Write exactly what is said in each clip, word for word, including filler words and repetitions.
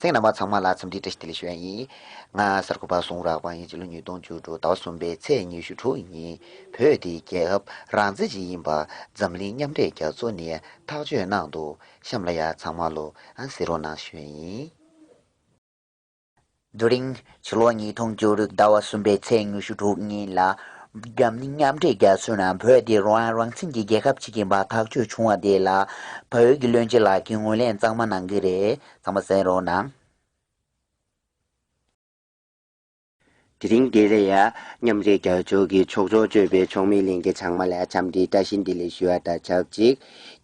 དེང་རྣམ་པ་ཚང་མ་ལ་འཚམས་འདྲི་བཀྲ་ཤིས་བདེ་ལེགས་ཞུ་ཡ་ཡིན། ང་གསར་འགོད་པ་ཟུང་རག་པ་ཡིན། སྤྱི་ལོ་ཉིས་སྟོང་བཅུ་དྲུག་ཟླ་བ་གསུམ་པའི་ཚེས་ཉི་ཤུ་དྲུག་ཉིན་བོད་དེ་རྒྱལ་ཁབ་རང་བཙན་ཅིག་ཡིན་པ་འཛམ་གླིང་མཉམ་འབྲེལ་རྒྱལ་ཚོགས་ནས་ཐག་གཅོད་གནང་འདུག་གཤམ་ལ་ཡ་ཚང་མ་ལོ་ཨ་གཟིགས་རོགས་གནང་ཞུ་ཡ་ཡིན། དེ་རིང་ཕྱི་ལོ་ཉིས་སྟོང་བཅུ་དྲུག་ཟླ་བ་གསུམ་པའི་ཚེས་ཉི་ཤུ་དྲུག་ཉིན་ལ་འཛམ་གླིང་མཉམ་འབྲེལ་རྒྱལ་ཚོགས་ནང་བོད་དེ་རང་དབང་རང་བཙན་གྱི་རྒྱལ་ཁབ་ཅིག་ཡིན་པ་ཐག་གཅོད་བྱུང་བ་དེ་ལ་བལ་ཡུལ་གྱི་བློན་ཆེན་ལགས་ཀྱིས་ངོས་ལེན་གཙང་མ་གནང་གི་རེད། ཚང་མ་གསན་རོགས་གནང་། དེ་རིང་འདིར་ཡ་མཉམ་འབྲེལ་རྒྱལ་ཚོགས་ཀྱི་ཚོགས་གཙོ་གཙོས་པའི་ཚོགས་མི་ལྷན་རྒྱས་ཚང་མ་ལ་འཚམས་འདྲི་བཀྲ་ཤིས་བདེ་ལེགས་ཞུ་བ་དང་ཆབས་ཅིག་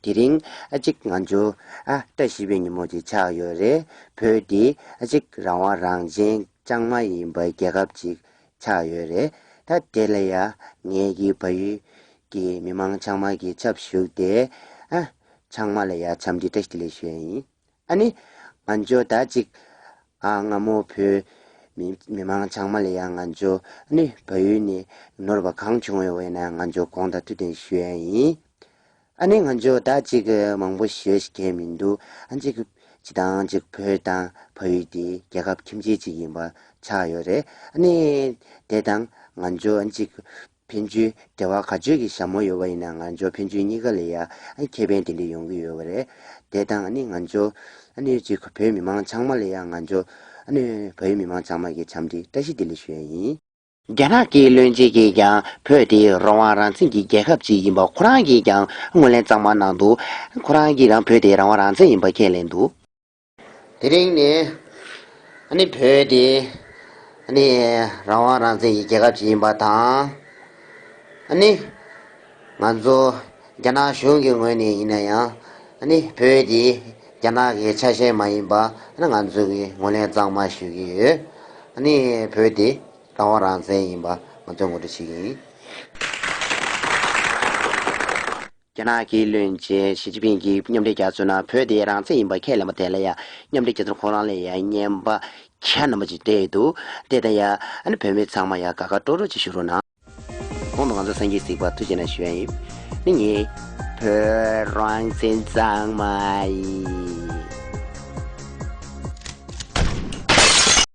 དེ་རིང་ཨ་ཅིག་ང་ཚོ་ཨ་བཀྲ་ཤིས་པའི་ཉིན་མོ་ཅིག་ཆགས་ཡོད་རེད། བོད་འདི་ཨ་ཅིག་རང་དབང་རང་བཙན་གཙང་མ་ཡིན་པའི་རྒྱལ་ཁབ་ཅིག་ཆགས་ཡོད་རེད། ད་དེ་ལ་ཡ་ངེད་ཀྱི་བལ་ཡུལ་གྱི་མི་མང་ཚང་མ་གི་ཆབ་ཞུགས་ཏེ་ཨ་ཚང་མ་ལ་ཡ་འཚམས་འདྲི་བཀྲ་ཤིས་བདེ་ལེགས་ཞུ་ཡ་ཡིན། ཨ་ནི་ང་ཚོ་ད་ཅིག་ཨ་སྔ་མོ་བོད་མི་མི་མང་ཚང་མ་ལ་ཡང་ང་ཚོ་ཨ་ནི་བལ་ཡུལ་ནས་ནོར་བ་གང་བྱུང་ཡོད་པ་ཡིན་ན་ང་ཚོ་དགོངས་དག་ཐུགས་བདེན་ཞུ་ཡ་ཡིན། ཨ་ནི་ང་ཚོ་ད་ཅིག་མང་པོ་ཞེ་ཞིག་གས་མི་འདུག་ཨ་ཅིག་སྤྱི་བཏང་ཅིག་བོད་དང་བལ་ཡུལ་དེ་རྒྱལ་ཁབ་ཁྱིམ་མཚེས་ཅིག་ཡིན་པ་ཆགས་ཡོད་རེད། ཨ་ནི་དེ་དང་ང་ཚོ་ཨ་ཅིག་ཕན་ཚུན་འབྲེལ་བ་ག་ཚོད་ཀྱི་ཞྭ་མོ་ཡོད་པ་ཡིན་ན་ང་ཚོ་ཕན་ཚུན་གཉིས་ཀ་ལ་ཡ་ཨ་ནི་ཁེ་ཕན་དེ་འདྲ་ཡོང་གི་ཡོད་པ་རེད། དེ་དང་ཨ་ནི་ང་ཚོ་ཨ་ནི་ཅིག་བོད་མི་མང་ཚང་མ་ལ་ཡ་ང་ཚོ་ཨ་ནི་བལ་ཡུལ་མི་མང་ཚང་མ་གི་འཚམས་འདྲི་བཀྲ་ཤིས་བདེ་ལེགས་ཞུ་ཡ་ཡིན། རྒྱ་ནག་གི་བློན་ཆེན་གྱིས་ཀྱང་བོད་དེ་རང་དབང་རང་བཙན་གྱི་རྒྱལ་ཁབ་ཅིག་ཡིན་པ་ཁོ་རང་གིས་ཀྱང་ངོས་ལེན་གཙང་མ་གནང་འདུག་ཁོ་རང་གིས་རང་བོད་དེ་རང་དབང་རང་བཙན་ཡིན་པ་ཁས་ལེན་འདུག་དེ་རིང་ནི་ཨ་ནི་བོད་དེ་ཨ་ནི་རང་དབང་རང་བཙན་གྱི་རྒྱལ་ཁབ་ཅིག་ཡིན་པ་དང་། ཨ་ནི་ང་ཚོ་རྒྱ་ནག་གཞུང་གི་ངོས་ནས་ཡིན་ན་ཡང་ཨ་ནི་བོད་དེ་རྒྱ་ནག་གི་ཆ་ཤས་མ་ཡིན་པ་ཨ་ནི་ང་ཚོ་གིས་ངོས་ལེན་གཙང་མ་ཞུ་གི་ཡོད། ཨ་ནི་བོད་དེ་རང་དབང་རང་བཙན་ཡིན་པ་ང་ཚོས་ངོ་སྤྲོད་བྱེད་ཀྱི་ཡིན། རྒྱ་ནག་གི་བློན་ཆེན་ཞི་ཅིན་ཕིང་གིས་མཉམ་འབྲེལ་རྒྱལ་ཚོགས་ནང་བོད་དེ་རང་བཙན་ཡིན་པ་ཁས་ལེན་པ་དེ་ལ་ཡང་མཉམ་འབྲེལ་རྒྱལ་ཚོགས་ཁོ་རང་ལ་ཡང་རྔན་པ་ཁྱ་རྣམ་པ་ཅིག་སྤྲད་འདུག་དེ་ལྟ་ཡང་ཨ་ནི་བོད་མི་ཚང་མ་ཡང་དགའ་དགའ་སྤྲོ་སྤྲོ་ཅིག་བཞུགས་རོགས་གནང་། གོང་དུ་ང་ཚོ་སངས་རྒྱས་གཟིགས་པ་ཐུགས་རྗེ་གནང་ཞུ་ཡ་ཡིན། ནི་ངས་བོད་རང་བཙན་གཙང་མ་ཡིན།